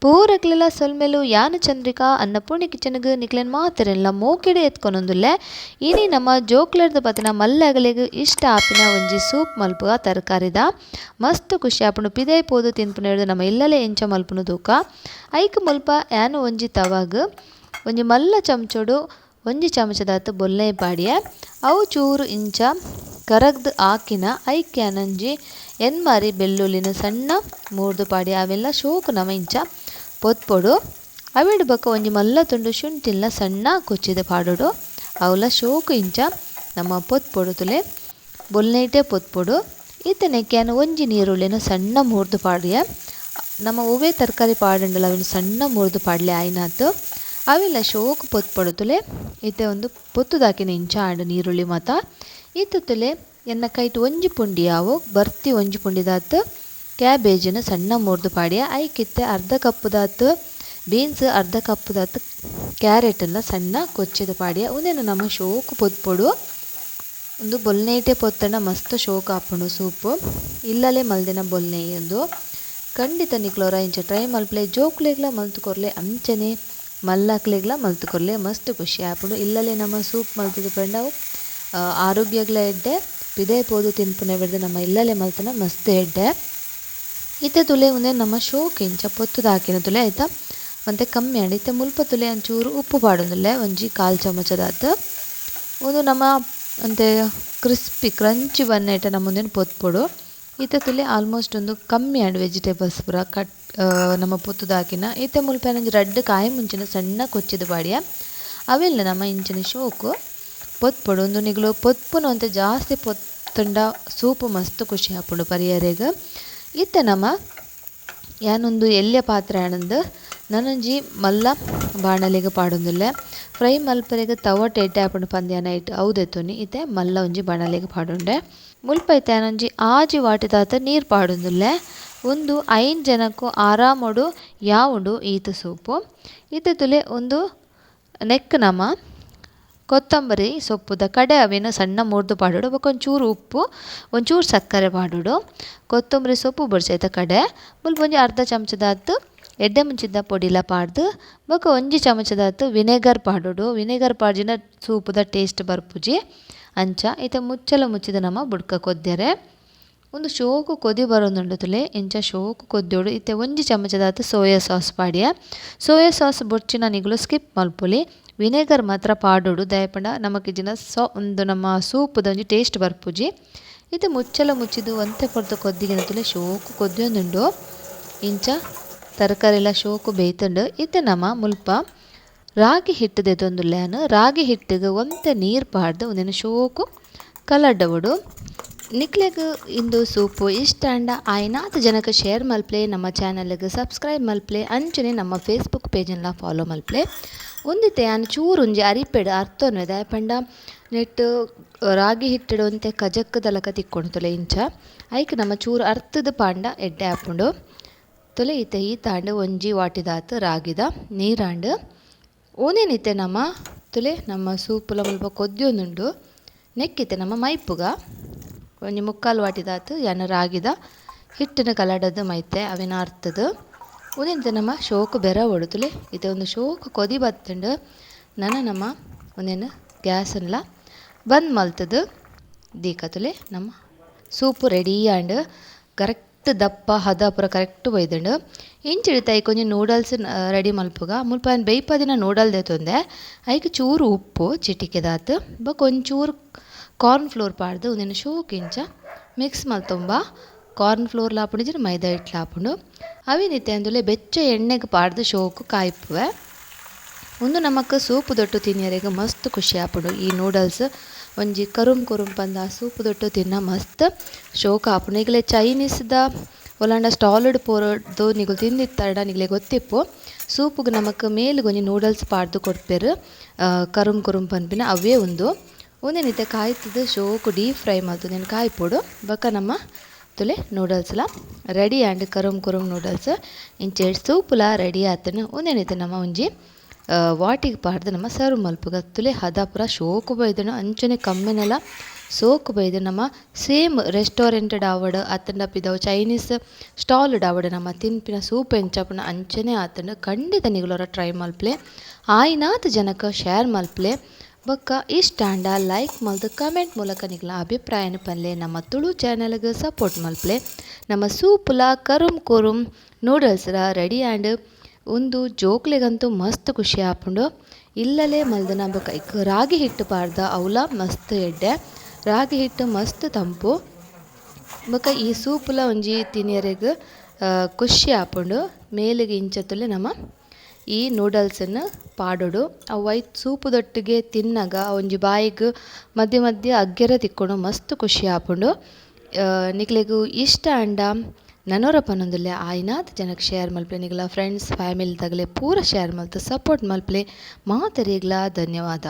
ಪೂರಕ್ಲೆಲ ಸೊಲ್ಮೆಲು ಯಾನು ಚಂದ್ರಿಕಾ ಅನ್ನಪೂರ್ಣಿ ಕಿಚನ್ಗ್ ನಿಕ್ಲೆನ್ ಮಾತೆರೆನ್ಲ ಮೋಕೆಡ್ ಎತ್ಕೊನೊಂದುಲ್ಲೆ. ಇನಿ ನಮ್ಮ ಜೋಕ್ಲೆರ್ದ್ ಪತಿನ ಮಲ್ಲಗಲೆಗ್ ಇಷ್ಟ ಆಪಿನ ಒಂಜಿ ಸೂಪ್ ಮಲ್ಪುಗ ತರಕಾರಿದ. ಮಸ್ತ್ ಖುಷಿ ಆಪುಂಡು ಪಿದೈ ಪೋದು ತಿನ್ಪುನೆರ್ದ್ ನಮ್ಮ ಇಲ್ಲಲೆ ಎಂಚ ಮಲ್ಪುನು ತೂಕ. ಐಕ್ ಮುಲ್ಪ ಯಾನು ಒಂಜಿ ತವಾಗ್ ಒಂಜಿ ಮಲ್ಲ ಚಮಚೊಡು ಒಂಜಿ ಚಮಚದಾತ್ ಬೊಲ್ನೈ ಪಾಡಿಯೆ. ಅವು ಚೂರು ಇಂಚ ಕರಗ್ದ್ ಆಕಿನ ಐಕ್ ಯಾನೊಂಜಿ ಎನ್ಮಾರಿ ಬೆಳ್ಳುಳ್ಳಿನ ಸಣ್ಣ ಮೂರ್ದು ಪಾಡಿಯೆ. ಅವೆಲ್ಲ ಶೋಕು ನಮ ಇಂಚ ಪೊತ್ಪೊಡು. ಅವೆಡ್ ಬೊಕ ಒಂಜಿ ಮಲ್ಲ ತುಂಡು ಶುಂಠಿಲ ಸಣ್ಣ ಕೊಚ್ಚಿದ ಪಾಡೊಡು. ಅವಲ ಶೋಕು ಇಂಚ ನಮ್ಮ ಪೊತ್ಪೊಡು ತುಲೆ ಬೊಲ್ನೈಟೆ ಪೊತ್ಪೊಡು. ಇತ್ತನೆಕ್ಕೆ ಯಾನ್ ಒಂಜಿ ನೀರುಳ್ಳಿನ ಸಣ್ಣ ಮೂರ್ದು ಪಾಡಿಯೆ. ನಮ್ಮ ಒವ್ವೇ ತರಕಾರಿ ಪಾಡಂಡಲ ಅವೆನ್ ಸಣ್ಣ ಮೂರ್ದು ಪಾಡ್ಲೆ ಆಯ್ನಾತ್. ಅವೆಲ್ಲ ಶೋಕು ಪೊತ್ಪೊಡು ತುಲೆ. ಇತ್ತೆ ಒಂದು ಪೊತ್ತುದಾಕಿನ ಇಂಚ ಆಂಡ್ ನೀರುಳ್ಳಿ ಮಾತ. ಇತ್ತೆ ತುಲೆ ಎನ್ನ ಕೈಟ್ ಒಂಜಿ ಪುಂಡಿ ಆವು ಬರ್ತಿ ಒಂಜಿ ಪುಂಡಿದಾತ್ ಕ್ಯಾಬೇಜಿನ ಸಣ್ಣ ಮೂರ್ದು ಪಾಡಿಯೆ. ಐಕಿತ್ತೆ ಅರ್ಧ ಕಪ್ಪುದಾತ್ ಬೀನ್ಸ್ ಅರ್ಧ ಕಪ್ಪುದಾತ್ ಕ್ಯಾರೆಟ್ನ ಸಣ್ಣ ಕೊಚ್ಚಿದ ಪಾಡಿಯೆ. ಉಂದೆನ್ ನಮ್ಮ ಶೋಕು ಪೊತ್ಪೊಡು. ಉಂದು ಬೊಲ್ನೈಟೆ ಪೊತ್ತಂಡ ಮಸ್ತ್ ಶೋಕು ಆಪುಂಡು ಸೂಪು. ಇಲ್ಲಲೆ ಮಲ್ದಿನ ಬೊಲ್ನೈ ಉಂದು. ಖಂಡಿತ ನಿಕ್ಲೋರ ಇಂಚ ಟ್ರೈ ಮಲ್ಪಲೆ, ಜೋಕ್ಲೆಗ್ಲ ಮಲ್ತ್ ಕೊರ್ಲೆ, ಅಂಚನೆ ಮಲ್ಲಕ್ಲೆಗ್ಲ ಮಲ್ತ್ ಕೊರ್ಲೆ, ಮಸ್ತ್ ಖುಷಿ ಆಪುಂಡು. ಇಲ್ಲಲೆ ನಮ್ಮ ಸೂಪ್ ಮಲ್ತುದು ಪಂಡ ಅವು ಆರೋಗ್ಯಗ್ಲ ಎಡ್ಡೆ, ಪಿದೈ ಪೋದು ತಿನ್ಪುನವೆರ್ದ್ ನಮ್ಮ ಇಲ್ಲಲೆ ಮಲ್ತುನ ಮಸ್ತ್ ಎಡ್ಡೆ. ಇತ್ತೆ ತುಲೆ ಉಂದೆನ್ ನಮ್ಮ ಶೋಕು ಇಂಚ ಪೊತ್ತುದು ಹಾಕಿನ ತುಲೆ ಆಯ್ತಾ ಒಂತೆ ಕಮ್ಮಿ ಆಂಡ್. ಇತ್ತೆ ಮುಲ್ಪ ತುಲೆ ಒಂಚೂರು ಉಪ್ಪು ಪಾಡೊಂದುಲ್ಲೆ ಒಂಜಿ ಕಾಲ್ ಚಮಚದಾತ್. ಉಂದು ನಮ್ಮ ಒಂತೆ ಕ್ರಿಸ್ಪಿ ಕ್ರಂಚಿ ಬನ್ನೇಟ ನಮ್ಮ ಉಂದೆನ್ ಪೊತ್ಪೊಡು. ಇತ್ತೆ ತುಲೆ ಆಲ್ಮೋಸ್ಟ್ ಉಂದು ಕಮ್ಮಿ ಆಂಡ್ ವೆಜಿಟೇಬಲ್ಸ್ ಪೂರ ಕಟ್ ನಮ್ಮ ಪೊತ್ತುದು ಹಾಕಿನ. ಇತ್ತೆ ಮುಲ್ಪ ಒಂಜಿ ರಡ್ಡ್ ಕಾಯಿ ಮುಂಚಿನ ಸಣ್ಣ ಕೊಚ್ಚಿದ ಪಾಡಿಯ. ಅವೆಲ್ಲ ನಮ್ಮ ಇಂಚಿನ ಶೋಕು ಪೊತ್ಪೊಡು. ಉಂದು ನಿಗುಲು ಪೊತ್ಪುನ ಒಂತೆ ಜಾಸ್ತಿ ಪೊತ್ತುಂಡ ಸೂಪು ಮಸ್ತ್ ಖುಷಿ ಆಪುಂಡು ಪರಿಯರೆಗ್. ಇತ್ತೆ ನಮ್ಮ ಯಾನೊಂದು ಎಲ್ಯ ಪಾತ್ರೆ ಆಂಡ್ ನನೊಂಜಿ ಮಲ್ಲ ಬಾಣಲೆಗ್ ಪಾಡೊಂದುಲ್ಲೆ. ಫ್ರೈ ಮಲ್ಪರೆಗ್ ತವಟ್ ಎಡ್ಡೆ ಆಪುಂಡು ಪಂದ್ಯಾನ ಇಟ್ಟು ಅವು ದೆತ್ತೊನಿ. ಇತ್ತೆ ಮಲ್ಲ ಒಂಜಿ ಬಾಣಲೆಗ್ ಪಾಡೊಂಡೆ. ಮುಲ್ಪ ಇತ್ತೆ ಯಾನೊಂಜಿ 6 ವಾಟಿದಾತ್ ನೀರು ಪಾಡೊಂದುಲ್ಲೆ. ಉಂದು 5 ಜನಕ್ಕೂ ಆರಾಮೊಡು ಯಾವುಂಡು ಈತ ಸೂಪು. ಇತ್ತೆ ತುಲೆ ಉಂದು ನೆಕ್ ನಮ ಕೊತ್ತಂಬರಿ ಸೊಪ್ಪುದ ಕಡೆ ಅವೇನು ಸಣ್ಣ ಮೂರ್ದು ಪಾಡೋಡು. ಬೊಕ ಒಂಚೂರು ಉಪ್ಪು ಒಂಚೂರು ಸಕ್ಕರೆ ಪಾಡೋಡು. ಕೊತ್ತಂಬರಿ ಸೊಪ್ಪು ಬೊಡ್ಚೈತ ಕಡೆ ಮುಲ್ಪ ಒಂಜಿ ಅರ್ಧ ಚಮಚದಾತ್ ಎಡ್ಡೆ ಮುಂಚಿದ ಪೊಡಿಲ ಪಾಡ್ದು ಬೊಕ ಒಂಜಿ ಚಮಚದಾತ್ ವಿನೆಗರ್ ಪಾಡೋಡು. ವಿನೆಗರ್ ಪಾಡ್ಜಿನ ಸೂಪುದ ಟೇಸ್ಟ್ ಬರ್ಪುಜಿ. ಅಂಚ ಇತ್ತೆ ಮುಚ್ಚಲ ಮುಚ್ಚಿದ ನಮ್ಮ ಬುಡ್ಕ ಕೊದ್ಯರೆ. ಒಂದು ಶೋಕು ಕೊದಿ ಬರೋದುಂಡು ತುಲೆ ಇಂಚ ಶೋಕು ಕೊದ್ಯೋಡು. ಇತ್ತೆ ಒಂಜಿ ಚಮಚದಾತ್ ಸೋಯಾ ಸಾಸ್ ಪಾಡಿಯ. ಸೋಯಾ ಸಾಸ್ ಬೊಡ್ಚಿನ ನಿಗುಲು ಸ್ಕಿಪ್ ಮಲ್ಪೊಲಿ. ವಿನೆಗರ್ ಮಾತ್ರ ಪಾಡೋಡು ದಯಪಂಡ ನಮಕಿಜಿನ ಸೊ ಒಂದು ನಮ್ಮ ಸೂಪುದ ಒಂಜಿ ಟೇಸ್ಟ್ ಬರ್ಪುಜಿ. ಇತ್ತೆ ಮುಚ್ಚಲ ಮುಚ್ಚಿದು ಒಂತೆ ಪೊರ್ತು ಕೊದ್ದಿಗಿನ ತುಲೆ ಶೋಕು ಕೊದ್ಯೊಂದುಂಡು. ಇಂಚ ತರಕಾರಿ ಎಲ್ಲ ಶೋಕು ಬೇಯ್ತುಂಡು. ಇತ್ತೆ ನಮ್ಮ ಮುಲ್ಪ ರಾಗಿ ಹಿಟ್ಟು ದೆತೊಂದುಲ್ಲೆ. ರಾಗಿ ಹಿಟ್ಟಿಗೆ ಒಂತೆ ನೀರು ಪಾಡ್ದು ಒಂದಿನ ಶೋಕು ಕಲಡ್ಡವಡು. ನಿಕ್ಲೆಗ್ ಇಂದು ಸೂಪು ಇಷ್ಟ ಅಂಡ ಆಯ್ನಾತ್ ಜನಕ್ಕೆ ಶೇರ್ ಮಲ್ಪ್ಲೆ, ನಮ್ಮ ಚಾನಲ್ಗೆ ಸಬ್ಸ್ಕ್ರೈಬ್ ಮಲ್ಪ್ಲೆ, ಅಂಚನೆ ನಮ್ಮ ಫೇಸ್ಬುಕ್ ಪೇಜನ್ಲ ಫಾಲೋ ಮಲ್ಪ್ಲೆ. ಒಂದಿತ್ತೆ ಯಾನ್ ಚೂರು ಒಂಜಿ ಅರಿಪೆಡ್ ಅರ್ಥೊನ್ವೆ ದಾಯೆಪಂಡ ನೆಟ್ ರಾಗಿ ಹಿಟ್ಟಡು ಒಂತೆ ಕಜಕ್ಕದಲಕ ತಿಕ್ಕೊಂಡು ಇಂಚ ಐಕ್ ನಮ್ಮ ಚೂರು ಅರ್ಥದ ಪಾಂಡ ಎಡ್ಡೆ ಆಪುಂಡು. ತುಲೆ ಇತ್ತೆ ಈ ತಾಂಡ್ ಒಂಜಿ ವಾಟಿದಾತ್ ರಾಗಿದ ನೀರಾಂಡ್. ಓನೇನಿತ್ತೆ ನಮ್ಮ ತುಲೆ ನಮ್ಮ ಸೂಪುಲ ಮುಲ್ಪ ಕೊದ್ಯೊಂದುಂಡು. ನೆಕ್ಕಿತ್ತೆ ನಮ್ಮ ಮೈಪುಗ ಒಂಜಿ ಮುಕ್ಕಾಲು ವಾಟಿದಾತ್ ಯಾನ್ ರಾಗಿದ ಹಿಟ್ಟಿನ ಕಲಡದ ಮೈತೆ ಅವಿನ ಅರ್ಥದ. ಒಂದಿಂತ ನಮ್ಮ ಶೋಕು ಬೆರವೊಡು ತುಲೆ. ಇತ್ತೆ ಒಂದು ಶೋಕು ಕೊದಿ ಬತ್ತುಂಡು. ನನ ನಮ್ಮ ಒಂದೇನು ಗ್ಯಾಸನ್ಲ ಬಂದ್ ಮಲ್ತದು ದೀಕ ತುಲೆ ನಮ್ಮ soup ready and correct ದಪ್ಪ ಹದ ಪೂರ ಕರೆಕ್ಟ್ ಬೈದುಂಡು. ಇಂಚಿಡಿತ ಐಕ್ ಒಂಜಿ ನೂಡಲ್ಸ್ ರೆಡಿ ಮಲ್ಪುಗ. ಮುಲ್ಪ ಯಾನ್ ಬೇಯ್ಪದಿನ ನೂಡಲ್ ದೆತೊಂದೆ. ಐಕ್ ಚೂರು ಉಪ್ಪು ಚಿಟಿಕೆದಾತ್ ಬೊಕ ಒಂಚೂರು ಕಾರ್ನ್ ಫ್ಲೋರ್ ಪಾಡ್ದು ಒಂದೆನ್ ಶೋಕು ಇಂಚ ಮಿಕ್ಸ್ ಮಲ್ತೊಂಬ. ಕಾರ್ನ್ ಫ್ಲೋರ್ ಲಾಪುಂಡು ಇಜ್ಜಿಂಡ ಮೈದಾ ಹಿಟ್ಟು ಲಾಪುಂಡು. ಅವೇನಿತ್ತೆ ಅಂದುಲೆ ಬೆಚ್ಚ ಎಣ್ಣೆಗೆ ಪಾಡ್ದು ಶೋಕು ಕಾಯ್ಪುವೆ. ಉಂದು ನಮಕ್ ಸೂಪು ದೊಟ್ಟು ತಿನ್ಯರೆಗ್ ಮಸ್ತ್ ಖುಷಿ ಆಪುಂಡು. ಈ ನೂಡಲ್ಸ್ ಒಂಜಿ ಕರುಮ್ ಕುರುಮ್ ಪಂದ ಆ ಸೂಪು ದೊಟ್ಟು ತಿನ್ನ ಮಸ್ತ್ ಶೋಕು ಆಪುಂಡು. ಈಗಲೇ ಚೈನೀಸ್ದ ಒಲಾಂಡ ಸ್ಟಾಲ್ಡ್ ಪೋರೊಡ್ದು ನಿಗುಲು ತಿಂದಿತ್ತಡ ನಿಗಲೆ ಗೊತ್ತಿಪ್ಪು. ಸೂಪುಗು ನಮಕ್ ಮೇಲ್ಗ್ ಒಂಜಿ ನೂಡಲ್ಸ್ ಪಾಡ್ದು ಕೊರ್ಪೆರ್ ಕರುಮ್ ಕುರುಮ್ ಪನ್ಪಿನ ಅವೇ ಉಂದು. ಉಂದೆನಿತ್ತೆ ಕಾಯ್ತುದು ಶೋಕು ಡೀಪ್ ಫ್ರೈ ಮಲ್ತುದು ಕಾಯ್ಪೊಡು. ಬೊಕ ನಮ್ಮ ತುಲೆ ನೂಡಲ್ಸ್ಲ ರೆಡಿ ಆಂಡ್ ಕರುಮ್ ಕುರುಮ್ ನೂಡಲ್ಸ್. ಇಂಚೆ ಸೂಪುಲ ರೆಡಿ ಆತನು. ಉಂದೆನಿತ್ತೆ ನಮ್ಮ ಒಂಜಿ ವಾಟಿಗೆ ಪಾಡ್ದು ನಮ್ಮ ಸರ್ವ್ ಮಲ್ಪುಗ. ತುಲೆ ಹದ ಪೂರ ಶೋಕು ಬೈದುಂಡು. ಅಂಚನೆ ಕಮ್ಮೆನಲ ಸೋಕು ಬೈದು. ನಮ ಸೇಮ್ ರೆಸ್ಟೋರೆಂಟ್ ಆವಡ್ ಅತ್ತಂಡ ಪಿದವು ಚೈನೀಸ್ ಸ್ಟಾಲ್ ಆವಡ್ ನಮ ತಿನ್ಪಿನ ಸೂಪ್ ಎಂಚ ಆಪುಂಡು ಅಂಚನೆ ಆತುಂಡು. ಖಂಡಿತ ನಿಗುಲೊರ ಟ್ರೈ ಮಲ್ಪುಲೆ, ಆಯಿನಾತ್ ಜನಕ್ ಶೇರ್ ಮಲ್ಪುಲೆ. ಬೊಕ್ಕ ಇಷ್ಟ ಆಂಡ ಲೈಕ್ ಮಲ್ತ್ ಕಮೆಂಟ್ ಮೂಲಕ ನಿಕ್ಲೆನ ಅಭಿಪ್ರಾಯನ್ ಪನ್ಲೆ. ನಮ್ಮ ತುಳು ಚಾನೆಲ್ಗ್ ಸಪೋರ್ಟ್ ಮಲ್ಪುಲೆ. ನಮ್ಮ ಸೂಪುಲ ಕರುಮ್ ಕುರುಮ್ ನೂಡಲ್ಸ್ ಲ ರೆಡಿ ಆಂಡ್. ಉಂದು ಜೋಕ್ಲೆಗಂತೂ ಮಸ್ತ್ ಖುಷಿ ಆಪುಂಡು. ಇಲ್ಲಲೇ ಮಲ್ದನ ಬೊಕ್ಕ ಇಕ್ ರಾಗಿ ಹಿಟ್ಟು ಪಾಡ್ದ ಅವ್ಲ ಮಸ್ತ್ ಎಡ್ಡೆ. ರಾಗಿ ಹಿಟ್ಟು ಮಸ್ತ್ ತಂಪು. ಬೊಕ್ಕ ಈ ಸೂಪುಲ ಒಂಜಿ ತಿನಿಯರೆಗ್ ಖುಷಿ ಆಪುಂಡು. ಮೇಲಿಗೆ ಇಂಚತ್ತುಲೆ ನಮ ಈ ನೂಡಲ್ಸ್ ನ್ ಪಾಡೊಡು. ಅವು ಐತ ಸೂಪುದೊಟ್ಟಿಗೆ ತಿನ್ನಗ ಒಂಜಿ ಬಾಯಿಗ್ ಮಧ್ಯೆ ಮಧ್ಯೆ ಅಗ್ಗೆರೆ ತಿಕ್ಕುಂಡು, ಮಸ್ತ್ ಖುಷಿ ಆಪುಂಡು. ನಿಕ್ಲೆಗ್ ಇಷ್ಟ ಆಂಡ ನನೊರ ಪನೊಂದುಲ್ಲೆ ಆಯಿನಾತ್ ಜನಕ್ ಶೇರ್ ಮಲ್ಪುಲೆ. ನಿಕಲ್ನ ಫ್ರೆಂಡ್ಸ್ ಫ್ಯಾಮಿಲಿ ತಗಲೆ ಪೂರ ಶೇರ್ ಮಲ್ತ್ ಸಪೋರ್ಟ್ ಮಲ್ಪುಲೆ. ಮಾತೆರೆಗ್ಲಾ ಧನ್ಯವಾದ.